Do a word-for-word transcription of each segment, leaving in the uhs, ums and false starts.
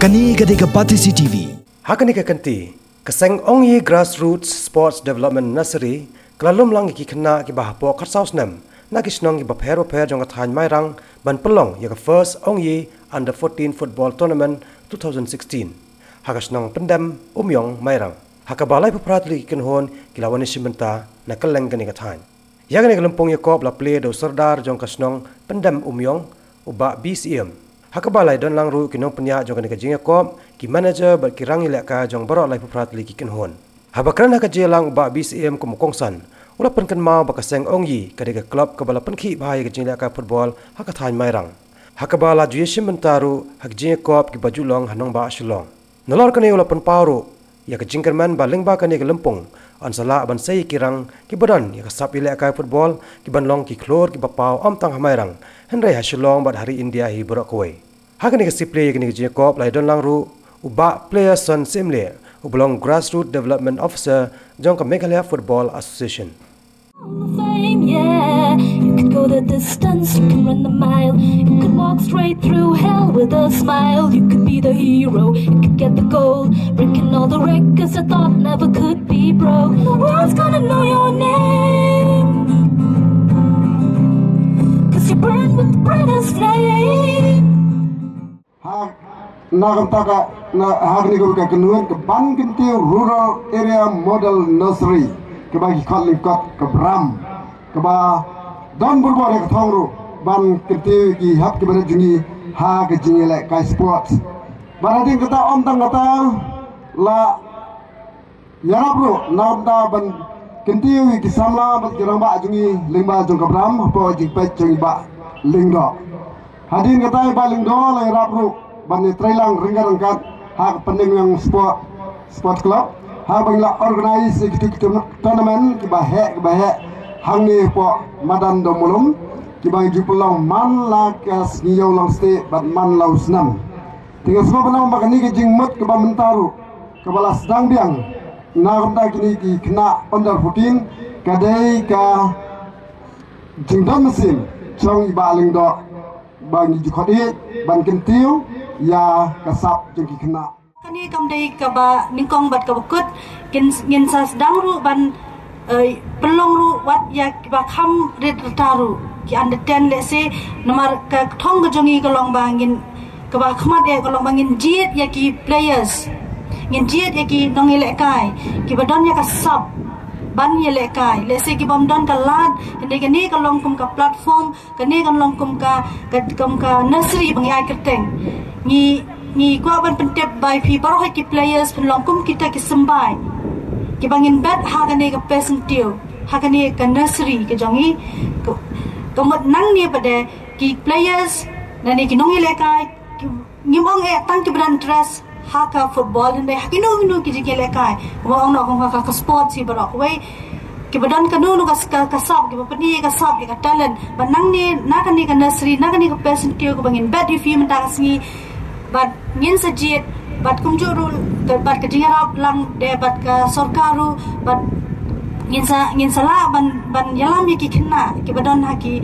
Kani ka dei ka Batesi T V. Ha kani ka kynti, ka seng Ongyi Grassroots Sports Development Nursery ka la lum lang ïa ki khynnah kiba hapoh khatsaw snem na ki shnong kiba pher bapher jong ka thaiñ Mairang ban pynlong ïa ka First Ongyi Under fourteen Football Tournament two thousand sixteen ha ka shnong Pyndem Umïong, Mairang, ha kaba laiphew phra tylli ki kynhun ki la wan ïashim bynta na kylleng kane ka thaiñ. Ïa kane ka lympung ïakop la plie da u Sordar jong ka shnong Pyndem Umïong, u Bah B C M, ha kaba la ïadon lang ruh ki nongpynïaid jong kane ka jingïakop, ki manager bad ki rangïalehkai jong baroh laiphew phra tylli ki kynhun. Haba kren ha ka jingïalang u Bah B C M kum u kongsan, u la pynkynmaw ba ka seng Ongyi ka dei ka club kaba la pynkhih bha ïa ka jingïalehkai football ha ka thaiñ Mairang, ha kaba la ju ïashim bynta ruh ha ka jingïakop kiba ju long ha nongbah Shillong. Nalor kane u la pynpaw ruh ïa ka jingkyrmen ba lyngba kane ka lympung yn sa lah ban sei ïa ki rang kiba don ïa ka sap ïalehkai football kiban long ki khlur kiba paw ym tang ha Mairang, hynrei ha Shillong bad ha ri India hi baroh kawei. Ha kane ka siplie ïa kane ka jingïakop la ïadon lang ruh u Bah Playerson Syiemlieh, uba long Grassroots Development Officer jong ka Meghalaya Football Association. Hall of Fame, yeah. You could go the distance, you can run the mile. You could walk straight through hell with a smile. You could be the hero, you could get the gold. Breaking all the records I thought never could be broke. The world's gonna know your name. 'Cause you burn with the brightest flame. Ha, na ka bynta ka, na, ha kane ka, ka kynhun ka Ban Kyntiew Rural Area Model Nursery, kaba ki khot lyngkot ka BRAM, kaba don burbor ïa ka thong ruh ban kyntiew ïa ki hep ki barit jong ngi ha ka jingïalehkai sports. Bad hadien kata ym tang kata, la ïarap ruh na ka bynta ban kyntiew ïa ki samla bad ki rangbah jong ngi lyngba jong ka BRAM hapoh jingpeit jong i Bah Lyngdoh. Hadien kata i Bah Lyngdoh la ïarap ruh ban ïatrei lang ryngkat ryngkat ha ka Pyndengyong Sport, Sport Club, ha ba ngi la organise ïa kito ki tourna-, tournament kiba heh kiba heh hangne hapoh madan Domoialum, kiba ngi ju pynlong man la ka sngi ïew long stieh bad man la u snem. Te nga sngewbha ban ong ba kane ka jingmut kaba mynta ruh kaba la sdang biang na ka bynta kine ki khynnah under fourteen ka dei ka jingdon mynsiem jong i Bah Lyngdoh ba ngi ju khot ïa ban kyntiew ïa ka sap jong ki khynnah. Kane kam dei kaba nyngkong bad kaba kut, ngin, ngin sa sdang ruh ban, eh, pynlong ruh wat ïa kiba kham rit rta ruh, ki under ten lehse, namar ka thong ka jong ngi ka long ba ngin, kaba khmat ïa ka long ba ngin jied ïa ki players, ngin jied ïa ki nongïalehkai kiba don ïa ka sap ban ïalehkai, lehse ki bym don ka lad, hynrei kane ka long kum ka platform, kane kan long kum ka, ka, kum ka nursery ba ngi ai kyrteng. Ngi, ngi kwah ban pyntip ba ïa phi baroh ki players phin long kum kita ki symbai kiba ngin bet ha kane ka Pyrshah Syntiew, ha kane ka nursery ka jong ngi. Ka, ka mut nangne pat de ki players, nangne ki nongïalehkai, ki, ngim ong eh tang kiba don interest ha ka football, hynrei ha kino kino ki jingïalehkai, kumba ong noh, kumba ka, ka sports hi baroh kawei, kiba don kano kano ka, ka, ka sap, kiba pyni ka sap, ka talent. Bad nangne na kane ka nursery, na kane ka Pyrshah Syntiew kaba ngin bet ïa phi mynta ka sngi, bad ngin sa jied, bad kumjuh ruh, bad ka jingïarap lang de bad ka sorkar ruh, bad ngin sa, ngin sa lah ban, ban ïalam ïa ki khynnah kiba don ha ki,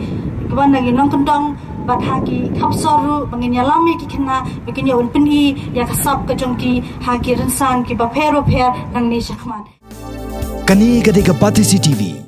kiba na ki nongkyndong bad ha ki khapsor ruh, ba ngin ïalam ïa ki khynnah ba kin ïoh ban pyni ïa ka sap ka jong ki ha ki rynsan kiba pher bapher nangne shakhmat. Kane ka dei ka Batesi T V.